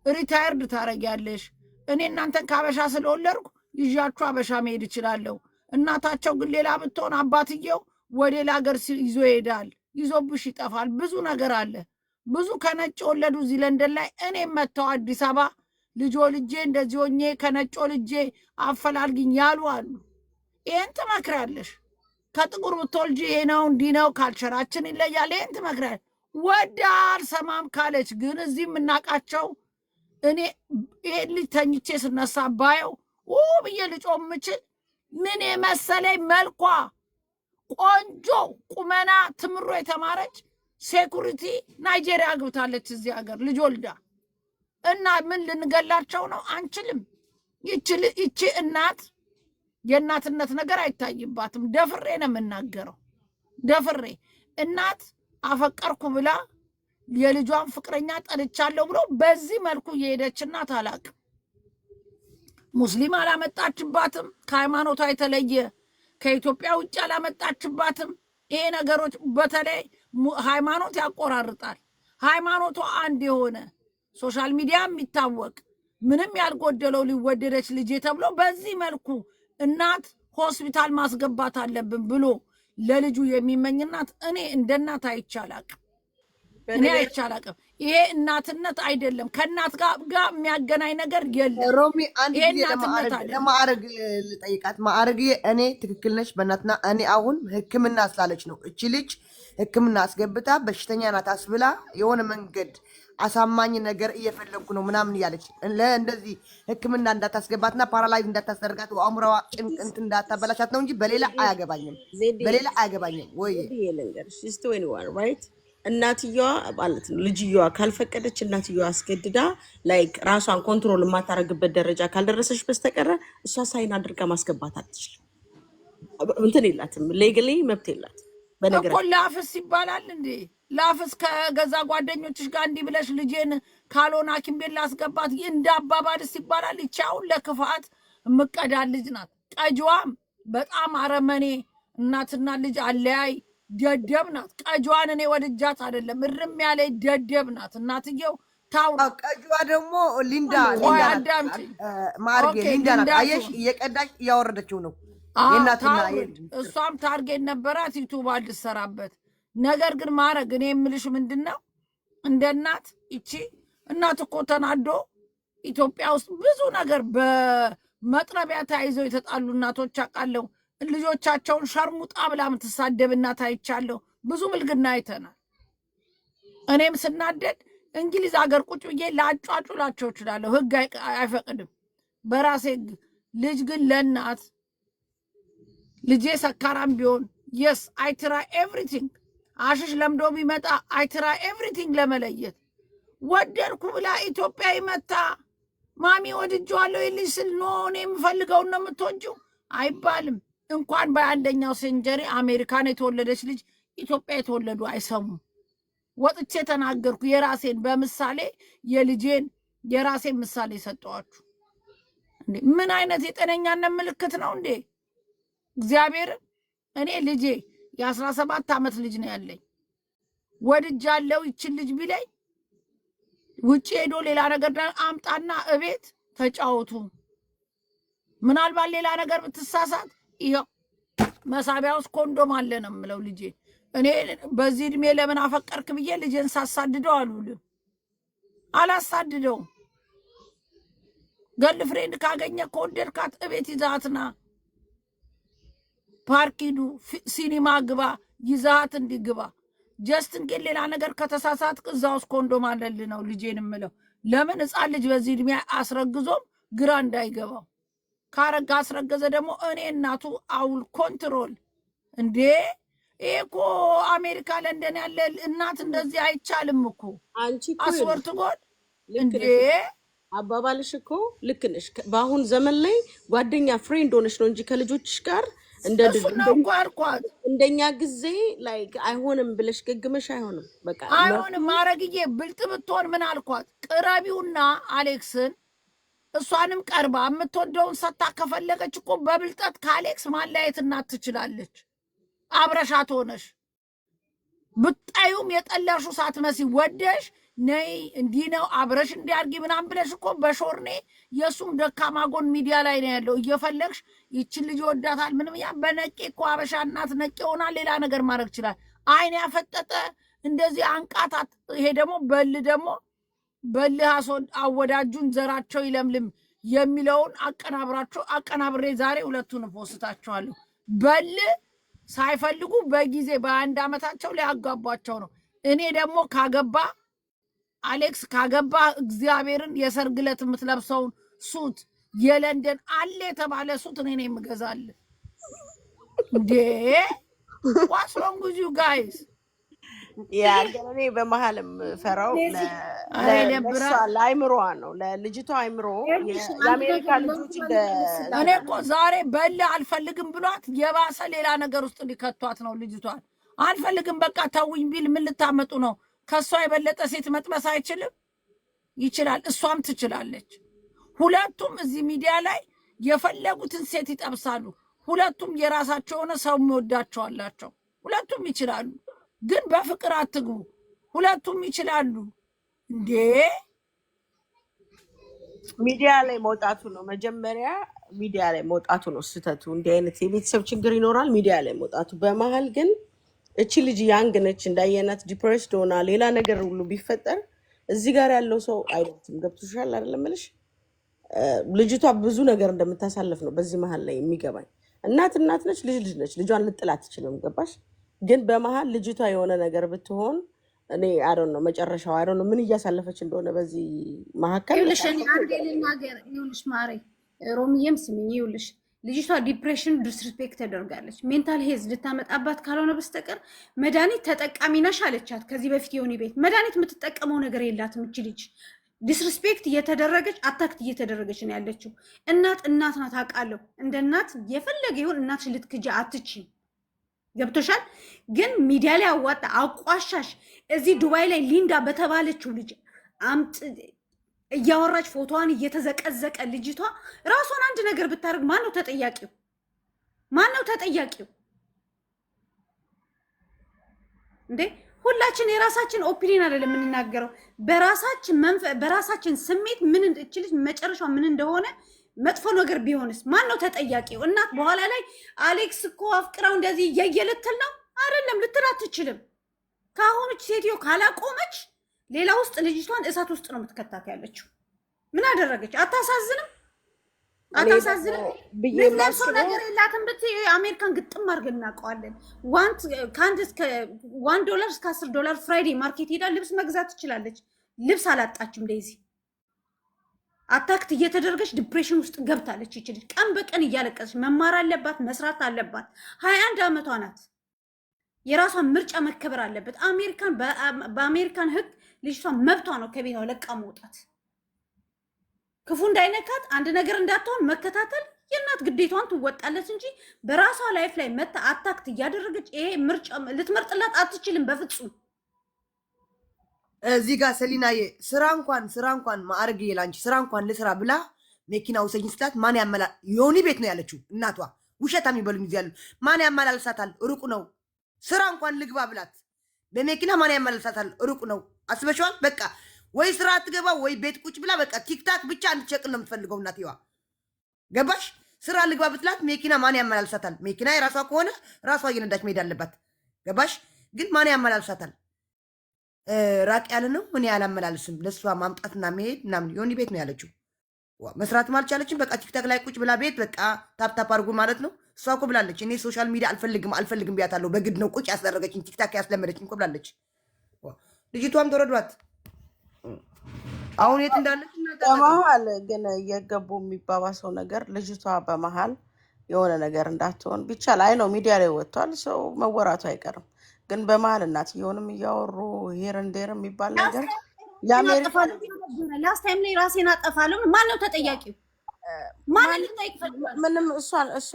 Retired ታረጊያለሽ። እኔ እናንተን ከአበሻ ስለወለድኩ ይዣችሁ አበሻ መሄድ እችላለሁ። እናታቸው ግን ሌላ ብትሆን አባትየው ወደ ሌላ ሀገር ይዞ ይሄዳል፣ ይዞብሽ ይጠፋል። ብዙ ነገር አለ። ብዙ ከነጭ የወለዱ እዚህ ለንደን ላይ እኔም መጥተው አዲስ አበባ ልጆ ልጄ እንደዚህ ሆኜ ከነጮ ልጄ አፈላልግኝ ያሉ አሉ። ይህን ትመክሪያለሽ። ከጥቁር ብትወልጂ ይሄ ነው እንዲህ ነው፣ culture ኣችን ይለያል። ይህን ትመክሪያለሽ። ወዳ አልሰማም ካለች ግን እዚህ የምናውቃቸው እኔ ይሄን ልጅ ተኝቼ ስነሳ ባየው ው ብዬ ልጮህ የምችል ምን የመሰለኝ መልኳ ቆንጆ ቁመና ትምሮ የተማረች security ናይጄሪያ አግብታለች እዚህ ሀገር ልጅ ወልዳ እና ምን ልንገላቸው ነው? አንችልም። ይቺ እናት የእናትነት ነገር አይታይባትም። ደፍሬ ነው የምናገረው። ደፍሬ እናት አፈቀርኩ ብላ የልጇን ፍቅረኛ ጠልቻለሁ ብሎ በዚህ መልኩ የሄደች እናት አላቅም። ሙስሊም አላመጣችባትም። ከሃይማኖቷ የተለየ ከኢትዮጵያ ውጭ አላመጣችባትም። ይሄ ነገሮች በተለይ ሃይማኖት ያቆራርጣል። ሃይማኖቷ አንድ የሆነ social media የሚታወቅ ምንም ያልጎደለው ሊወደደች ልጄ ተብሎ በዚህ መልኩ እናት ሆስፒታል ማስገባት አለብን ብሎ ለልጁ የሚመኝ እናት እኔ እንደ እናት አይቼ አላቅም። እኔ አይቼ አላቅም። ይሄ እናትነት አይደለም። ከእናት ጋር የሚያገናኝ ነገር የለም። ሮሚ፣ አንድ ይሄ ጊዜ እናትነት ለማዕረግ አይደለም። ለማዕረግ ልጠይቃት። ማዕረግዬ፣ እኔ ትክክል ነሽ በእናትና እኔ አሁን ሕክምና ስላለች ነው። እቺ ልጅ ሕክምና አስገብታ በሽተኛ ናት አስብላ የሆነ መንገድ አሳማኝ ነገር እየፈለግኩ ነው ምናምን እያለች ለእንደዚህ ሕክምና እንዳታስገባትና paralyze እንዳታስደርጋት አእምሮዋ ጭንቅ እንትን እንዳታበላሻት ነው እንጂ በሌላ አያገባኝም፣ ዜዴ፣ በሌላ አያገባኝም ወይ። ዜዴ፣ ልንገርሽ፣ she's 21, right? እናትየዋ ማለት ነው ልጅየዋ ካልፈቀደች፣ እናትየዋ አስገድዳ like ራሷን control የማታደርግበት ደረጃ ካልደረሰች በስተቀረ እሷ sign አድርጋ ማስገባት አትችልም። እንትን የላትም፣ legally መብት የላትም። እኮ በነገራችን ላፍስ ይባላል እንዴ? ላፍስ ከገዛ ጓደኞችሽ ጋር እንዲህ ብለሽ ልጄን ካልሆነ ሐኪም ቤት ላስገባት እንደ አባባልስ ይባላል። ይቺ አሁን ለክፋት የምቀዳ ልጅ ናት። ቀጂዋም በጣም አረመኔ እናትና ልጅ አለያይ ደደብ ናት። ቀጂዋን እኔ ወድጃት አይደለም፣ እርም ያለ ደደብ ናት። እናትየው ታውራ። ቀጅዋ ደግሞ ሊንዳ ቆይ ሊንዳ ናት። አዳምጪኝ። ማዕርጌ፣ okay ሊንዳ ናት። ሊንዳ አየሽ፣ ትሁን። እየቀዳች እያወረደችው ነው። አዎ የእናትና ታውርድ። እሷም target ነበራት YouTube ልትሰራበት። ነገር ግን ማድረግ እኔ የምልሽ ምንድን ነው እንደ እናት ይቺ እናት እኮ ተናዶ ኢትዮጵያ ውስጥ ብዙ ነገር በመጥረቢያ ተያይዘው የተጣሉ እናቶች አውቃለሁ። ልጆቻቸውን ሸርሙጣ ብላ የምትሳደብ እናት አይቻለሁ። ብዙ ብልግና አይተናል። እኔም ስናደድ እንግሊዝ ሀገር ቁጭ ብዬ ላጫጩላቸው እችላለሁ። ህግ አይፈቅድም። በራሴ ህግ። ልጅ ግን ለእናት ልጄ ሰካራም ቢሆን yes, I try everything፣ አሽሽ ለምዶ ቢመጣ I try everything ለመለየት። ወደድኩ ብላ ኢትዮጵያ ይመታ ማሚ ወድጄዋለሁ የልጅ ስል no እኔ የምፈልገውን ነው የምትወጂው አይባልም። እንኳን በ21ኛው century አሜሪካን የተወለደች ልጅ ኢትዮጵያ የተወለዱ አይሰሙም። ወጥቼ ተናገርኩ። የራሴን በምሳሌ የልጄን የራሴን ምሳሌ ሰጠኋችሁ። እንዴ ምን አይነት የጤነኛነት ምልክት ነው እንዴ? እግዚአብሔር እኔ ልጄ የ17 ዓመት ልጅ ነው ያለኝ። ወድጃለሁ ይችን ልጅ ቢለኝ ውጭ ሄዶ ሌላ ነገር አምጣና እቤት ተጫወቱ። ምናልባት ሌላ ነገር ብትሳሳት ይኸው መሳቢያ ውስጥ ኮንዶም አለ ነው የምለው ልጄ። እኔ በዚህ እድሜ ለምን አፈቀርክ ብዬ ልጄን ሳሳድደው አልውልም፣ አላሳድደውም። Girlfriend ካገኘ ከወደድካት እቤት ይዛትና ፓርክ ሂዱ፣ ሲኒማ ግባ፣ ይዛት እንዲግባ። Just in case ሌላ ነገር ከተሳሳትክ እዛ ውስጥ ኮንዶም አለልህ ነው ልጄን የምለው። ለምን ሕፃን ልጅ በዚህ እድሜ አስረግዞም ግራ እንዳይገባው። ካረጋ አስረገዘ ደግሞ እኔ እናቱ I will control። እንዴ ይሄ እኮ አሜሪካ ለንደን ያለ እናት እንደዚህ አይቻልም እኮ። አንቺ እኮ I swear to God ልክ እንዴ ነሽ። አባባልሽ እኮ ልክ ነሽ። በአሁን ዘመን ላይ ጓደኛ friend ሆነሽ ነው እንጂ ከልጆችሽ ጋር እንደ እሱን ነው እኮ ያልኳት። እንደኛ ጊዜ like አይሆንም ብለሽ ገግመሽ አይሆንም። በቃ አይሆንም። ማረግዬ ብልጥ ብትሆን ምን አልኳት? ቅረቢውና አሌክስን እሷንም ቀርባ የምትወደውን ሰታ ከፈለገች እኮ በብልጠት ከአሌክስ ማለያየት እናት ትችላለች። አብረሻት ሆነሽ ብጣዩም የጠላሹ ሳትመሲ ወደሽ ነይ እንዲህ ነው አብረሽ እንዲያርጊ ምናምን ብለሽ እኮ በሾርኔ የእሱም ደካማ ጎን ሚዲያ ላይ ነው ያለው። እየፈለግሽ ይችን ልጅ ወዳታል ምንም ያ በነቄ እኮ አበሻ እናት ነቄ ሆና ሌላ ነገር ማድረግ ይችላል። አይን ያፈጠጠ እንደዚህ አንቃታት። ይሄ ደግሞ በል ደግሞ በልህ አወዳጁን ዘራቸው ይለምልም የሚለውን አቀናብራቸው አቀናብሬ ዛሬ ሁለቱን ፖስታቸዋለሁ። በል ሳይፈልጉ በጊዜ በ1 ዓመታቸው ሊያጋቧቸው ነው። እኔ ደግሞ ካገባ አሌክስ ካገባ እግዚአብሔርን የሰርግ ዕለት የምትለብሰውን suit የለንደን አለ የተባለ suit እኔ ነኝ የምገዛልህ። እንዴ what's wrong with you guys? Yeah፣ ግን እኔ በመሀል የምፈራው ኧረ ይደብራል። ለአይምሮዋ ነው፣ ለልጅቷ አይምሮ። ይኸውልሽ አንድ የአሜሪካ ነገር ልጆች እንደ እኔ እኮ ዛሬ በል አልፈልግም ብሏት የባሰ ሌላ ነገር ውስጥ ሊከቷት ነው ልጅቷን። አልፈልግም በቃ ተውኝ ቢል ምን ልታመጡ ነው? ከእሷ የበለጠ ሴት መጥበስ አይችልም? ይችላል። እሷም ትችላለች። ሁለቱም እዚህ ሚዲያ ላይ የፈለጉትን ሴት ይጠብሳሉ። ሁለቱም የራሳቸው የሆነ ሰው የሚወዳቸው አላቸው። ሁለቱም ይችላሉ። ግን በፍቅር አትግቡ። ሁለቱም ይችላሉ። እንዴ ሚዲያ ላይ መውጣቱ ነው መጀመሪያ፣ ሚዲያ ላይ መውጣቱ ነው ስህተቱ። እንዲህ አይነት የቤተሰብ ችግር ይኖራል፣ ሚዲያ ላይ መውጣቱ። በመሀል ግን እቺ ልጅ young ነች፣ እንዳየናት depressed ሆና ሌላ ነገር ሁሉ ቢፈጠር እዚህ ጋር ያለው ሰው አይደርስም። ገብቶሻል አይደለም እምልሽ? ልጅቷ ብዙ ነገር እንደምታሳልፍ ነው በዚህ መሀል ላይ የሚገባኝ። እናት እናት ነች፣ ልጅ ልጅ ነች። ልጇን ልጥል አትችልም። ገባሽ? ግን በመሀል ልጅቷ የሆነ ነገር ብትሆን እኔ I don't know መጨረሻው፣ I don't know ምን እያሳለፈች እንደሆነ በዚህ መካከል። ይኸውልሽ እኔ አንዴ ልናገር። ይኸውልሽ ማሬ፣ ሮሚዬም ስሚኝ። ይኸውልሽ ልጅቷ depression disrespect ተደርጋለች። Mental health ልታመጣባት ካልሆነ በስተቀር መድኃኒት ተጠቃሚ ነሽ አለቻት። ከዚህ በፊት የሆነ ቤት መድኃኒት የምትጠቀመው ነገር የላትም። እች ልጅ disrespect እየተደረገች attacked እየተደረገች ነው ያለችው። እናት እናት ናት፣ አውቃለሁ። እንደ እናት የፈለገ ይሁን እናትሽ ልትክጂ አትችይም። ገብቶሻል? ግን ሚዲያ ላይ አዋጣ አቋሻሽ እዚህ ዱባይ ላይ ሊንዳ በተባለችው ልጅ አምጥ እያወራች ፎቶዋን እየተዘቀዘቀ ልጅቷ ራሷን አንድ ነገር ብታደርግ ማን ነው ተጠያቂው? ማን ነው ተጠያቂው? እንዴ ሁላችን የራሳችን opinion አይደለም የምንናገረው፣ በራሳችን ስሜት ምን እች ልጅ መጨረሻው ምን እንደሆነ መጥፎ ነገር ቢሆንስ ማን ነው ተጠያቂው? እናት በኋላ ላይ አሌክስ እኮ አፍቅራው እንደዚህ እያየ ልትል ነው አይደለም፣ ልትል አትችልም። ከአሁኑ ሴትዮ ካላቆመች ሌላ ውስጥ ልጅቷን እሳት ውስጥ ነው የምትከታት ያለችው። ምን አደረገች? አታሳዝንም? እኔ አታሳዝንም? ደግሞ ብዬ የምትለብሰው የማስበው ነገር የላትም ብትይ አሜሪካን ግጥም አድርገን እናውቀዋለን። ከአንድ እስከ $1 እስከ $10 Friday market ሄዳ ልብስ መግዛት ትችላለች። ልብስ አላጣችም። ዴዚ attacked እየተደረገች depression ውስጥ ገብታለች። ይችል ቀን በቀን እያለቀሰች መማር አለባት፣ መስራት አለባት። 21 ዓመቷ ናት። የራሷን ምርጫ መከበር አለበት። አሜሪካን በአሜሪካን ሕግ ልጅቷ መብቷ ነው ከቤቷ ለቃ መውጣት። ክፉ እንዳይነካት አንድ ነገር እንዳትሆን መከታተል የእናት ግዴታዋን ትወጣለች እንጂ በራሷ life ላይ መታ attacked እያደረገች ይሄ ምርጫ ልትመርጥላት አትችልም በፍጹም። እዚህ ጋር ሰሊናዬ ስራ እንኳን ማዕረግ ላንቺ ስራ እንኳን ልስራ ብላ መኪና ውሰጅኝ ስላት ማን ያመላ ዮኒ ቤት ነው ያለችው እናቷ። ውሸታም ይበሉኝ እዚህ ያሉ ማን ያመላልሳታል? ሩቅ ነው። ስራ እንኳን ልግባ ብላት በመኪና ማን ያመላልሳታል? ሩቅ ነው። አስበሽዋል? በቃ ወይ ስራ አትገባ ወይ ቤት ቁጭ ብላ በቃ TikTok ብቻ እንድትሸቅል ነው የምትፈልገው እናትየዋ። ገባሽ? ስራ ልግባ ብትላት መኪና ማን ያመላልሳታል? መኪና የራሷ ከሆነ ራሷ እየነዳች መሄድ አለባት። ገባሽ? ግን ማን ያመላልሳታል? ራቅ ያለ ነው። እኔ አላመላልስም። ለእሷ ማምጣትና መሄድ ምናምን ዮኒ ቤት ነው ያለችው። መስራትም አልቻለችም። በቃ TikTok ላይ ቁጭ ብላ ቤት በቃ tap tap አድርጉ ማለት ነው። እሷ እኮ ብላለች፣ እኔ social media አልፈልግም አልፈልግም ብያታለሁ። በግድ ነው ቁጭ ያስደረገችኝ TikTok ያስለመደችኝ እኮ ብላለች። ልጅቷም ተረዷት። አሁን የት እንዳለች እናታውቃለን። በመሀል ግን እየገቡ የሚባባሰው ነገር ልጅቷ በመሀል የሆነ ነገር እንዳትሆን ቢቻል አይ ነው ሚዲያ ላይ ወጥቷል፣ ሰው መወራቱ አይቀርም። ግን በመሀል እናትየውንም እያወሩ here and there የሚባል ነገር የአሜሪካ Last time ላይ ራሴን አጠፋለሁ። ማን ነው ተጠያቂው? ማንን ልጠይቅ ፈልጋለሁ? ምንም እሷ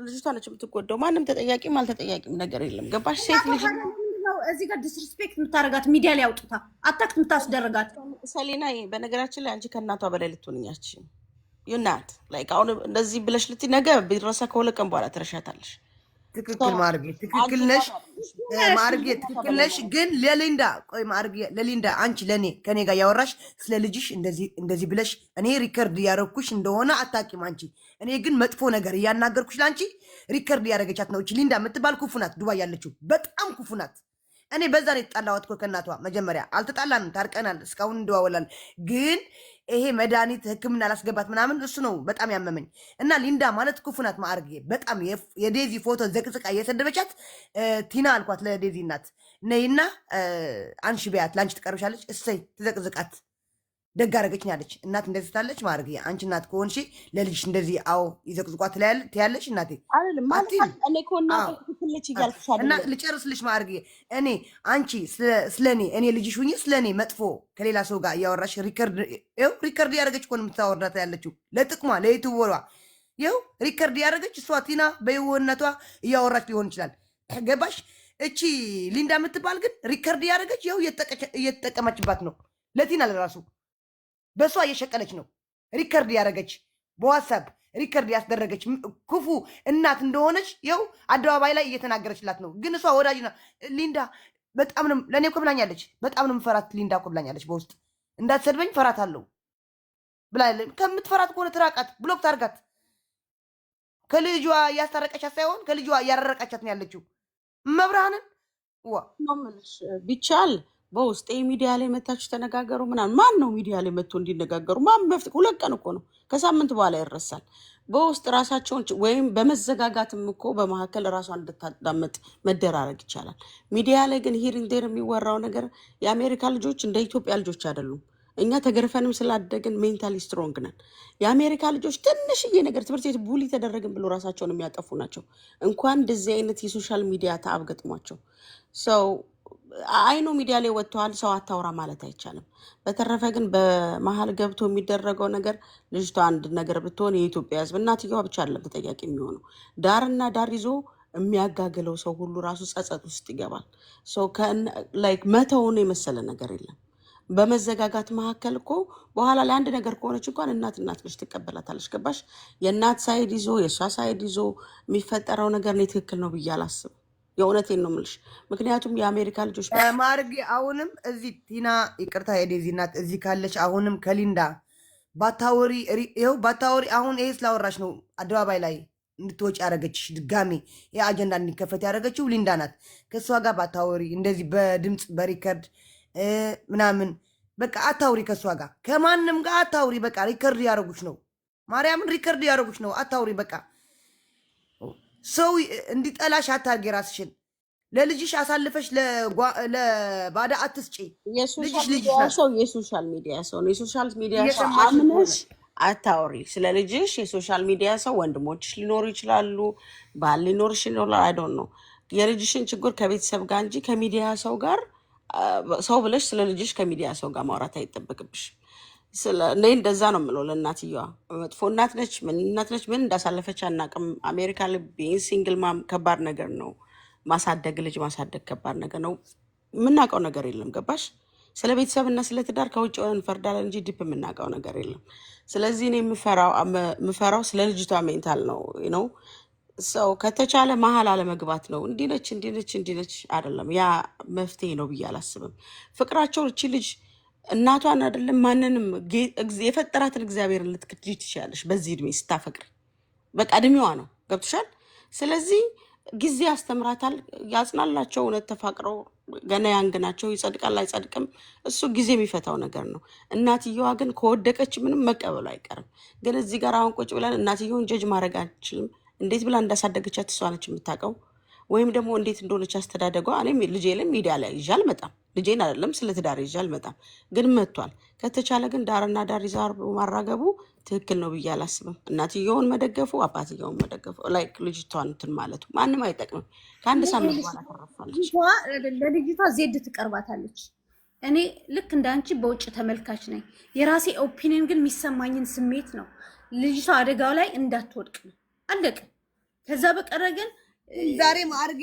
ልጅቷ ነች የምትጎዳው። ማንም ተጠያቂም አልተጠያቂም ነገር የለም። ገባሽ? ሴት ልጅ ነው እዚህ ጋር disrespect የምታደርጋት ሚዲያ ላይ አውጥታ attack የምታስደርጋት። ሰሊና፣ በነገራችን ላይ አንቺ ከእናቷ በላይ ልትሆንኛች you're not like አሁን እንደዚህ ብለሽ ልትይ ነገ ቢረሳ ከ2 ቀን በኋላ ትረሻታለሽ። ትክክል ማርጌ፣ ትክክል ነሽ ማርጌ፣ ትክክል ነሽ። ግን ለሊንዳ ቆይ ማርጌ፣ ለሊንዳ አንቺ ለኔ ከኔ ጋር ያወራሽ ስለ ልጅሽ እንደዚህ እንደዚህ ብለሽ እኔ record እያደረኩሽ እንደሆነ አታውቂም አንቺ። እኔ ግን መጥፎ ነገር እያናገርኩሽ ለአንቺ record እያደረገቻት ነው። እቺ ሊንዳ የምትባል ክፉ ናት፣ ዱባይ ያለችው በጣም ክፉ ናት። እኔ በዛ ነው የተጣላኋት እኮ ከእናቷ። መጀመሪያ አልተጣላንም፣ ታርቀናል፣ እስካሁን እንደዋወላለን። ግን ይሄ መድኃኒት ሕክምና ላስገባት ምናምን እሱ ነው በጣም ያመመኝ። እና ሊንዳ ማለት ክፉ ናት። ማዕርጌ በጣም የዴዚ ፎቶ ዘቅዝቃ እየሰደበቻት ቲና አልኳት ለዴዚ እናት ነይና አንሺ በያት ለአንቺ ትቀርብሻለች። እሰይ ትዘቅዝቃት ደግ አደረገችኝ አለች። እናት እንደዚህ ትላለች። ማዕርጌ አንቺ እናት ከሆንሽ ለልጅሽ እንደዚህ አዎ ይዘቅዝቋት ትያለሽ እናቴ አይደለም ማለት አትይም። እኔ እኮ እናቴ አዎ ትክክል ነች እያልኩሽ እና አይደለም። ልጨርስልሽ ማዕርጌ፣ እኔ አንቺ ስለ እኔ ልጅሽ ሁኚ ስለ እኔ መጥፎ ከሌላ ሰው ጋር እያወራሽ record ይኸው record እያደረገች እኮ ነው የምታወርዳት ያለችው ለጥቅሟ ለዩቱበሯ። ይኸው record እያደረገች እሷ ቲና በየዋህነቷ እያወራች ሊሆን ይችላል። ገባሽ? እቺ ሊንዳ የምትባል ግን record እያደረገች ይኸው እየተጠቀመችባት ነው። ለቲና ለራሱ በእሷ እየሸቀለች ነው። record ያደረገች በ WhatsApp record ያስደረገች ክፉ እናት እንደሆነች ይኸው አደባባይ ላይ እየተናገረችላት ነው። ግን እሷ ወዳጅ ናት። ሊንዳ በጣም ነው ለእኔ እኮ ብላኛለች። በጣም ነው የምፈራት ሊንዳ እኮ ብላኛለች። በውስጥ እንዳትሰድበኝ ፈራታለሁ ብላለች። ከምትፈራት ከሆነ ትራቃት፣ block ታርጋት። ከልጇ እያስታረቀቻት ሳይሆን ከልጇ እያራረቀቻት ነው ያለችው። መብርሃንን ዋ ነው የምልሽ። ቢቻል በውስጥ ሚዲያ ላይ መታችሁ ተነጋገሩ ምናምን። ማን ነው ሚዲያ ላይ መጥቶ እንዲነጋገሩ? ማን መፍት 2 ቀን እኮ ነው፣ ከሳምንት በኋላ ይረሳል። በውስጥ ራሳቸውን ወይም በመዘጋጋትም እኮ በመካከል ራሷን እንድታዳምጥ መደራረግ ይቻላል። ሚዲያ ላይ ግን here and there የሚወራው ነገር የአሜሪካ ልጆች እንደ ኢትዮጵያ ልጆች አይደሉም። እኛ ተገርፈንም ስላደግን mentally strong ነን። የአሜሪካ ልጆች ትንሽዬ ነገር ትምህርት ቤት bully ተደረግን ብሎ ራሳቸውን የሚያጠፉ ናቸው። እንኳን እንደዚህ አይነት የ social media ታብ ገጥሟቸው ሰው አይኖ ሚዲያ ላይ ወጥተዋል። ሰው አታውራ ማለት አይቻልም። በተረፈ ግን በመሀል ገብቶ የሚደረገው ነገር ልጅቷ አንድ ነገር ብትሆን የኢትዮጵያ ሕዝብ እናትየዋ ብቻ አይደለም ተጠያቂ የሚሆነው፣ ዳርና ዳር ይዞ የሚያጋግለው ሰው ሁሉ ራሱ ጸጸት ውስጥ ይገባል። Like መተውን የመሰለ ነገር የለም። በመዘጋጋት መካከል እኮ በኋላ ላይ አንድ ነገር ከሆነች እንኳን እናት እናት ነች፣ ትቀበላታለች። ገባሽ? የእናት side ይዞ የእሷ side ይዞ የሚፈጠረው ነገር እኔ ትክክል ነው ብዬ አላስብም። የእውነቴን ነው የምልሽ። ምክንያቱም የአሜሪካ ልጆች ማርጌ አሁንም እዚህ ቲና ይቅርታ፣ የዴዚ እናት እዚህ ካለች አሁንም ከሊንዳ ባታወሪ ይኸው ባታወሪ። አሁን ይሄ ስላወራሽ ነው አደባባይ ላይ እንድትወጪ ያደረገችሽ። ድጋሜ ይሄ አጀንዳ እንዲከፈት ያደረገችው ሊንዳ ናት። ከእሷ ጋር ባታወሪ እንደዚህ በድምፅ በ record ምናምን በቃ አታውሪ፣ ከእሷ ጋር ከማንም ጋር አታውሪ። በቃ record ያደረጉች ነው፣ ማርያምን record ያደረጉች ነው። አታውሪ በቃ ሰው እንዲጠላሽ አታርጊ። ራስሽን ለልጅሽ አሳልፈሽ ለባዳ አትስጪ። ልጅሽ የ social ልጅሽ ሚዲያ ናት። ሰው የ social media ሰው ነው። የ social media ሰው እየሰማሽ ከሆነ አምነሽ አታውሪ ስለ ልጅሽ። የ social media ሰው ወንድሞችሽ ሊኖሩ ይችላሉ፣ ባል ሊኖርሽ ይኖራል። I don't know። የልጅሽን ችግር ከቤተሰብ ጋር እንጂ ከሚዲያ ሰው ጋር ሰው ብለሽ ስለ ልጅሽ ከሚዲያ ሰው ጋር ማውራት አይጠበቅብሽ። ስለ እኔ እንደዛ ነው የምለው ለእናትየዋ። መጥፎ እናት ነች፣ ምን እናት ነች፣ ምን እንዳሳለፈች አናውቅም። አሜሪካ ላይ single mom ከባድ ነገር ነው። ማሳደግ ልጅ ማሳደግ ከባድ ነገር ነው። የምናውቀው ነገር የለም። ገባሽ? ስለ ቤተሰብና ስለ ትዳር ከውጭ ሆነን እንፈርዳለን እንጂ deep የምናውቀው ነገር የለም። ስለዚህ እኔ የምፈራው ስለ ልጅቷ mental ነው። ሰው ከተቻለ መሀል አለመግባት ነው። እንዲህ ነች እንዲህ ነች እንዲህ ነች አይደለም። ያ መፍትሄ ነው ብዬ አላስብም። ፍቅራቸው እቺ ልጅ እናቷን አይደለም ማንንም የፈጠራትን እግዚአብሔርን ልትክጂ ትችያለሽ። በዚህ እድሜ ስታፈቅሪ በቃ እድሜዋ ነው። ገብቶሻል? ስለዚህ ጊዜ ያስተምራታል፣ ያጽናላቸው። እውነት ተፋቅረው ገና young ናቸው። ይጸድቃል አይጸድቅም፣ እሱ ጊዜ የሚፈታው ነገር ነው። እናትየዋ ግን ከወደቀች ምንም መቀበሉ አይቀርም። ግን እዚህ ጋር አሁን ቁጭ ብለን እናትየውን judge ማድረግ አንችልም። እንዴት ብላ እንዳሳደገቻት እሷ ነች የምታውቀው፣ ወይም ደግሞ እንዴት እንደሆነች አስተዳደጓ። እኔም ልጄ ላይ ሚዲያ ላይ ይዤ አልመጣም። ልጄን አይደለም ስለ ትዳር ይዤ አልመጣም፣ ግን መጥቷል። ከተቻለ ግን ዳርና ዳር ይዛ ማራገቡ ትክክል ነው ብዬ አላስብም። እናትየውን መደገፉ፣ አባትየውን መደገፉ፣ like ልጅቷን እንትን ማለቱ ማንም አይጠቅምም። ከአንድ ሳምንት በኋላ ተረፋለች። ለልጅቷ ዜድ ትቀርባታለች። እኔ ልክ እንደ አንቺ በውጭ ተመልካች ነኝ። የራሴ opinion ግን የሚሰማኝን ስሜት ነው። ልጅቷ አደጋው ላይ እንዳትወድቅ ነው። አለቀ። ከዛ በቀረ ግን ዛሬ ማዕርጌ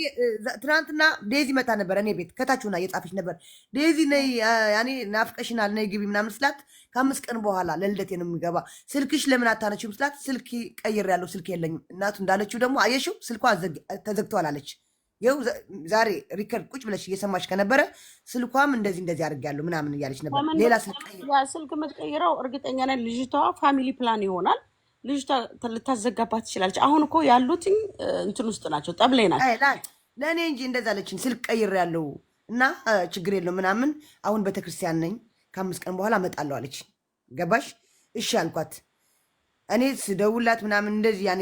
ትናንትና ዴዚ መታ ነበር እኔ ቤት፣ ከታች ሆና እየጻፈች ነበር። ዴዚ ነይ፣ ያኔ ናፍቀሽናል፣ ነይ ግቢ ምናምን ስላት ከ5 ቀን በኋላ ለልደቴ ነው የሚገባ፣ ስልክሽ ለምን አታነሺም ስላት ስልክ ቀይሬያለሁ፣ ስልክ የለኝም። እናቱ እንዳለችው ደግሞ አየሽው፣ ስልኳ ተዘግቷል አለች። ይኸው ዛሬ record ቁጭ ብለሽ እየሰማሽ ከነበረ ስልኳም እንደዚህ እንደዚህ አድርጌያለሁ ምናምን እያለች ነበር። ለምን ሌላ ስልክ ቀይር ያ ስልክ የምትቀይረው እርግጠኛ ነኝ ልጅቷ family plan ይሆናል። ልጅቷ ልታዘጋባት ትችላለች። አሁን እኮ ያሉትኝ እንትን ውስጥ ናቸው፣ ጠብ ላይ ናቸው። አይ ለእኔ እንጂ እንደዛ አለችኝ። ስልክ ቀይሬያለሁ እና ችግር የለውም ምናምን፣ አሁን ቤተክርስቲያን ነኝ፣ ከ5 ቀን በኋላ እመጣለሁ አለች። ገባሽ? እሺ አልኳት። እኔ ስደውላት ምናምን እንደዚህ ያኔ